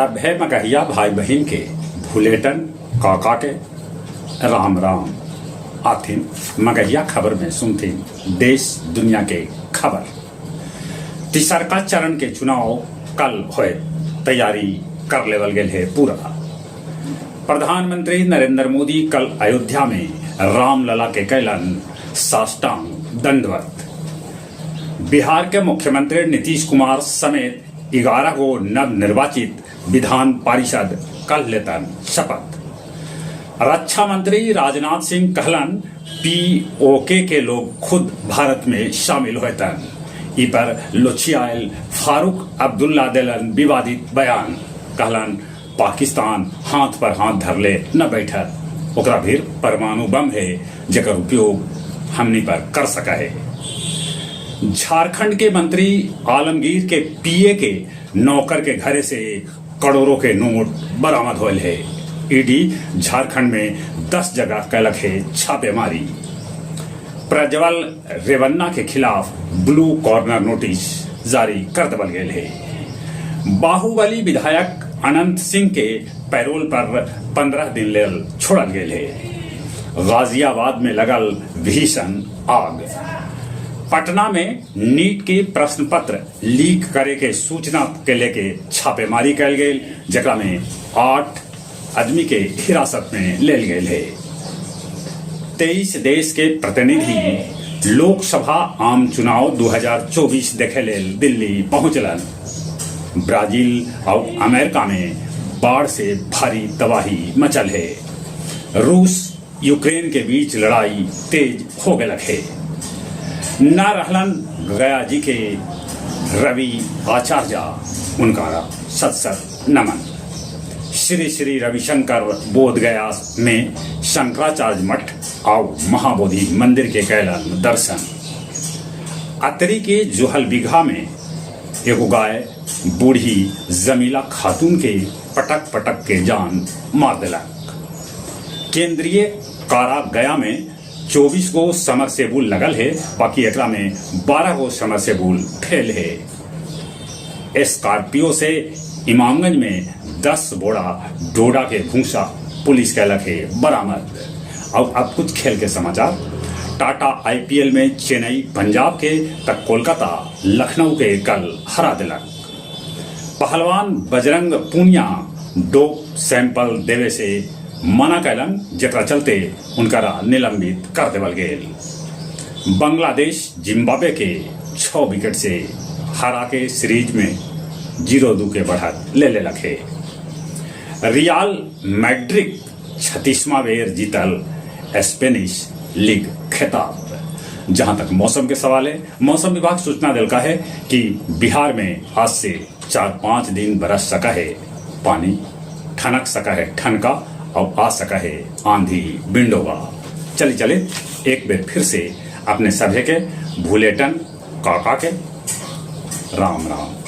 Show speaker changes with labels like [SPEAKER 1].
[SPEAKER 1] सभे मगहिया भाई बहिन के भुलेटन काका के राम राम। आथिन मगहिया खबर में सुनथिन देश दुनिया के खबर। तिसरका चरण के चुनाव कल होए, तैयारी कर लेवल गेल हे पूरा। प्रधानमंत्री नरेंद्र मोदी कल अयोध्या में रामलला के कैलन साष्टांग दंडवत। बिहार के मुख्यमंत्री नीतीश कुमार समेत 11 गो नवनिर्वाचित विधान पारिषद कल लेतन शपथ। रक्षा मंत्री राजनाथ सिंह कहलन पीओके के लोग खुद भारत में शामिल होतन। ई पर लोचियायल फारूक अब्दुल्ला देलन विवादित बयान। कहलन पाकिस्तान हाथ पर हाथ धरले न बैठत, ओकरा भीर परमाणु बम हे जेकर उपयोग हमनी पर कर सका हे। झारखंड के मंत्री आलमगीर के पीए के नौकर के घरे से करोड़ों के नोट बरामद होल है। ईडी झारखंड में 10 जगह कैलक है छापेमारी। प्रज्वल रेवन्ना के खिलाफ ब्लू कॉर्नर नोटिस जारी कर देवल गेल है। बाहुबली विधायक अनंत सिंह के पैरोल पर 15 दिन लेल छोड़ल गेल है। गाजियाबाद में लगल भीषण आग। पटना में नीट के प्रश्न पत्र लीक करे के सूचना के लेके छापेमारी कैल गेल, जेकरा में 8 आदमी के हिरासत में लेल गेल है। 23 देश के प्रतिनिधि लोकसभा आम चुनाव 2024 देखे लेल दिल्ली पहुंचलन। ब्राजील और अमेरिका में बाढ़ से भारी तबाही मचल है। रूस यूक्रेन के बीच लड़ाई तेज हो गलक है। न रहलन गया जी के रवि आचार्य, उनका सत सत नमन। श्री श्री रविशंकर बोध गया में शंकराचार्य मठ और महाबोधि मंदिर के कैलन दर्शन। अतरी के जुहल बिघा में एगो गाय बूढ़ी जमीला खातून के पटक पटक के जान मार दिलक। केंद्रीय कारा गया में 24 गो समरसेबुल लगल है, बाकी एकरा में 12 गो समरसेबुल फेल है। स्कॉर्पियो से इमामगंज में 10 बोरा डोडा के भूसा पुलिस कैलक है बरामद। और अब कुछ खेल के समाचार। टाटा आईपीएल में चेन्नई पंजाब के तक कोलकाता लखनऊ के कल हरा दिलक। पहलवान बजरंग पूनिया डोप सैंपल देवे से मना कैलन, जेकरा चलते उनकरा निलंबित कर देवल गेल। बांग्लादेश जिम्बाब्वे के 6 विकेट से हरा के सीरीज में 0-2 के बढ़त ले लेलक है। रियल मैड्रिड 36वां बेर जीतल स्पेनिश लीग खिताब। जहां तक मौसम के सवाल है, मौसम विभाग सूचना दिलका है कि बिहार में आज से 4-5 दिन बरस सका है पानी, ठनक सका है ठनका और आ सका है आंधी बिंडोवा। चले चले एक बार फिर से अपने सभे के भूलेटन काका के राम राम।